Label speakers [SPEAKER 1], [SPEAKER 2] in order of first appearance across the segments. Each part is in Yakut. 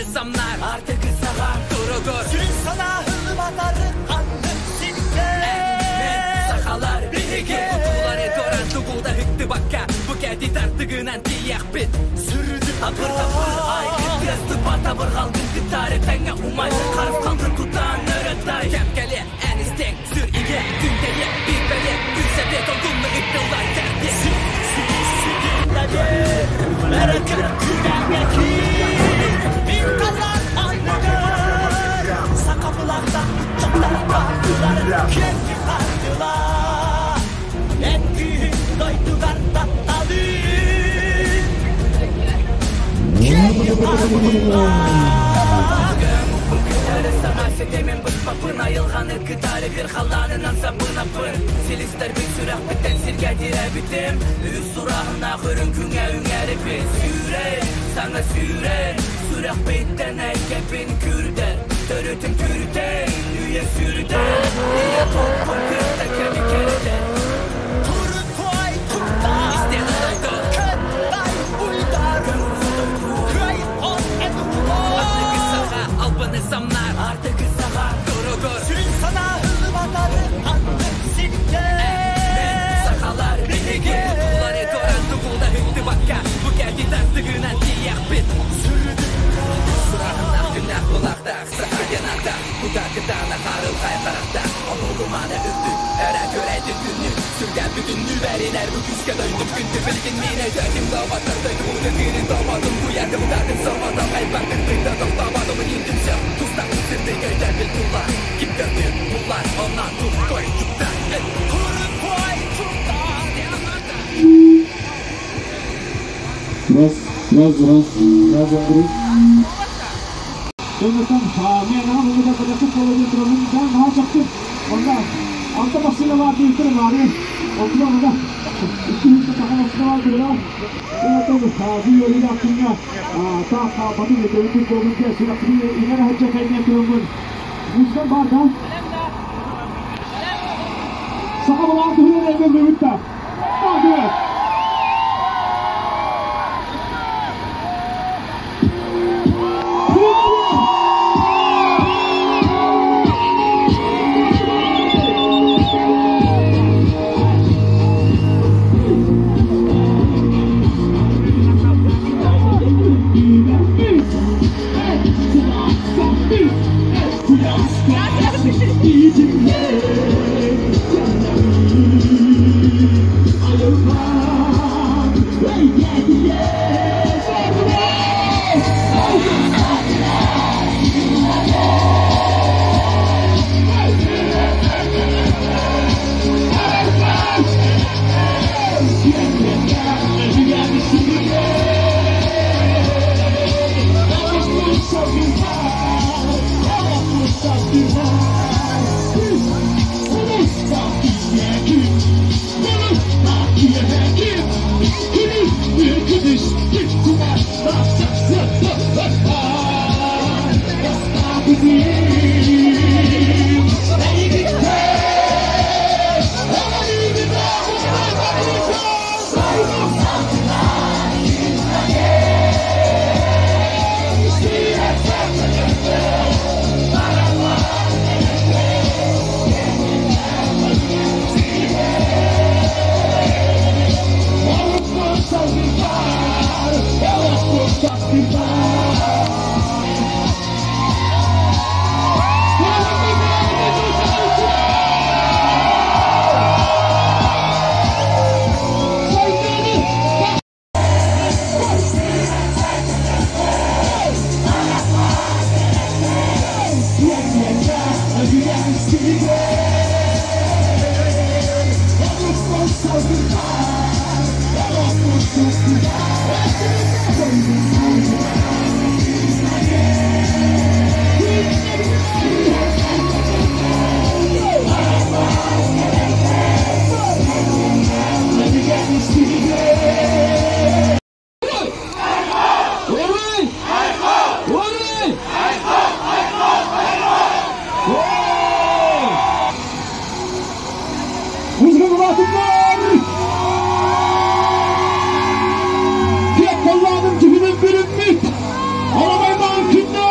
[SPEAKER 1] Албаны самнар Артыгы саҕа Туругур
[SPEAKER 2] Сүрүн санааһыны батары ханнык сиргэ
[SPEAKER 1] Эн, сахалар биһиги Тутуулары туоран тугу да ыһыктыбакка Бу кэти тартыгынан тиийиэхпит
[SPEAKER 2] Сүрүнү
[SPEAKER 1] Абыр-табыр ай Тыастыпа табырҕалгын кытары тэҥҥэ умай Харысхалгын тутан өрө тай Кэм кэлиэ эн истиэҥ Сүр игэ күндэйэ биир бэлиэ Күн сэбиэ долгунну ыттыллар кэрдиэ
[SPEAKER 2] Бәрекет күрәңе Мин талан анныгар Сақа бұлақта ұччаттар бардылар Кенги хардылар Эн күйін дойдугар тапталын Кенги хардылар
[SPEAKER 1] Саҥа ситимин быспаппын айылҕаны кытары бир халлаанынан сабынаппын Силистэрбин сүрэхпиттэн сиргэ тирэбитим Үс сурааһыннаах үрүҥ күҥҥэ үҥэриппин Сүүрэн, саҥа сүүрэн, сүрэхпиттэн эйгэбин күүрдэр Төрүтүн күүрдэн, үйэ сүүрдэр Ийэ куппун кытта кэми кэрдэр
[SPEAKER 2] Турукуай турда
[SPEAKER 1] Истиэнэ дойду
[SPEAKER 2] Көттай уйдар
[SPEAKER 1] Көҥүл хотойду
[SPEAKER 2] Кыай от эн
[SPEAKER 1] Аныгы
[SPEAKER 2] улар
[SPEAKER 1] саха албаны самнар Артыгы саха туругур
[SPEAKER 2] Сүрүн санааһыны батары ханнык сиргэ
[SPEAKER 1] Эн, сахалар биһиги Тутуулары туоран тугу да ыһыктыбакка Бу кэти тартыгынан тиийиэхпит Сураһыннаах күннээх булаахтаах Саха диэн ааттаах Кута кытаанах арылхай харахтаах Омугу-мааны үрдүк Өрө күрэйдин күннүк Сүргэ бүтүннүү бэринэр Бу күүскэ дойдум күндү Билигин мин өйдөөтүм доҕоттор Дойдубутун тыынын толботум Куйаарды бутаатын сорҕотох Айбардык тыында тохтооботум Иһин түмсүөх Тустах сырдык өйдөбүл тула Ким көрдүүр булар Онон тух кой чуктар
[SPEAKER 2] Турукуай турда
[SPEAKER 3] Раз, раз, раз, раз, Андрей. Jonathan, мен ана мұнда қолын тұрамын, жан наһаа Онда алта массыына баар диэбиттэрэ баары. Онтон онда 200 саха массыына баар диэбитэ. Онтон бу үөрүүлээх күҥҥэ таах батын өтөбүтүн буолун диэн сүрэхпитин иҥэрэ сылдьа кэлэн тураммын. Музыка баар да? Саха былаан туһунан эйгэллибит да. Баар. Музыка улаатыннар! Тек колланым түһүнэн бүрүммүт! Аламаймаан күннээх!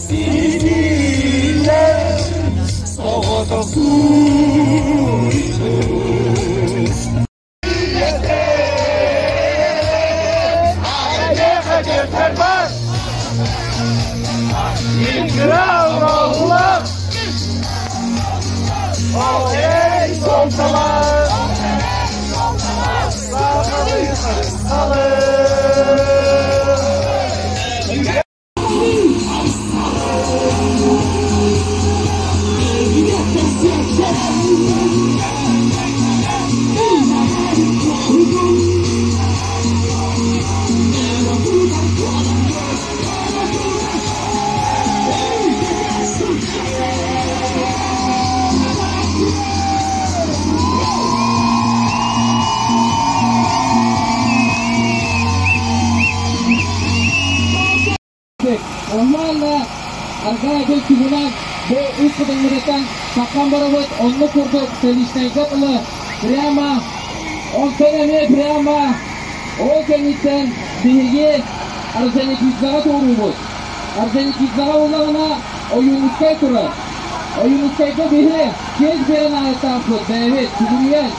[SPEAKER 2] Сирдииллэр соҕотох сууйбут.
[SPEAKER 4] Онно арҕаа туһунан бу үс кытыҥмытыттан саххан барабыт, оннук курдук Столичнайга тылы прямо, онтон эмиэ прямо ол кэнниттэн биһиги Орджоникидзеҕа туоруубут. Орджоникидзеҕа буллаҕына Ойуунускай турар. Ойуунускайга биһи чиэс биэрэн аһыттаахпыт бэйэбит сүгүрүйэн,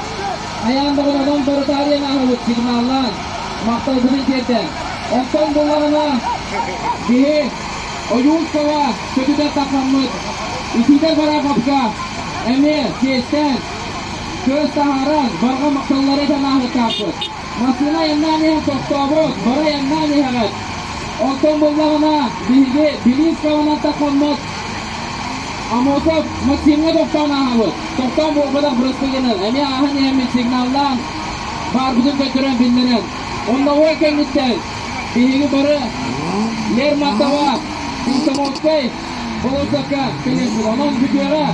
[SPEAKER 4] хайаан даҕаны онон барытаарыйан ааһабыт сигналлаан, махталбытын тиэрдэн. Онтон буллаҕына биһи Ойуунскайга көтүтэн тахсаммыт Исидор Бараховка эмиэ чиэстээн, көс таһааран, барҕа махталлары этэн ааһыттаахпыт. Массыына айаннаан иһэн тохтообут, бары айаннаан иһэҕит. Онтон буллаҕына биһиги Белинскаванан тахсаммыт Амосов Максимҥа тохтоон ааһабыт. Тохтоон буолбатах бырастыгынан эмиэ ааһан иһэммит сигналлаан баарбытын көрдөрөн биллэрэн. Онно кэнниттэн биһиги бары Лермонтова, Комсомольскай болуоссакка кэлиэхпит. Онон бүтүөҕэ.